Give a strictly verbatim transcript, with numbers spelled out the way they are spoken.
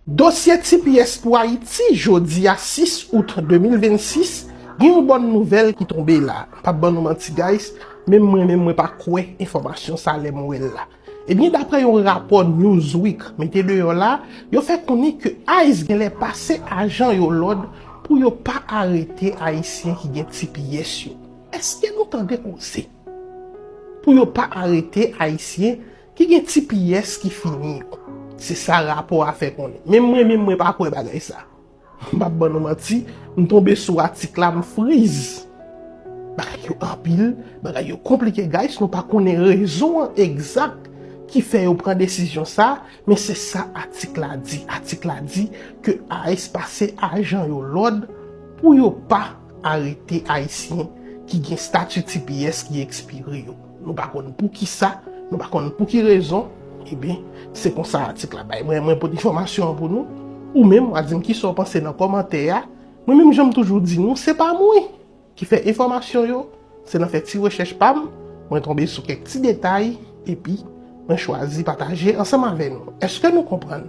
Dosye T P S pou Ayiti, jodi a sis out de mil vennsis, gen yon bòn nouvèl ki tonbe la. M p ap ban nou manti, guys, menm mwen menm mwen pa kwè enfòmasyon sa lè m wè l la. Ebyen, daprè yon rapò Newsweek mete deyò la, yo fè konnen ke ICE genlè pase ajan yo lòd pou yo pa arete Ayisyen ki gen T P S yo. Èske nou tande koze? Pou yo pa arete Ayisyen ki gen T P S ki fini yo. Se sa rapò a fè konnen. Menm mwen menm mwen pa kwè bagay sa. M p ap ban nou manti, m tonbe sou atik la, m friz. Bagay yo anpil, bagay yo konplike, guys, nou pa konnen rezon an egzak ki fè yo pran desizyon sa, men se sa atik la di. Atik la di ke ICE pase ajan yo lòd pou yo pa arete Ayisyen ki gen stati T P S ki ekspire yo. Nou pa konn poukisa, nou pa konn pou ki rezon. Ebyen, se konsa atik la bay. Mwen, mwen pote enfòmasyon an pou nou. Ou menm, w a di m kisa w panse nan kòmantè a. Mwen menm, jan m toujou di nou, se pa mwen ki fè enfòmasyon yo, se nan fè ti rechèch pa m, mwen tonbe sou kèk ti detay, epi mwen chwazi pataje ansanm avè nou. Èske nou konprann?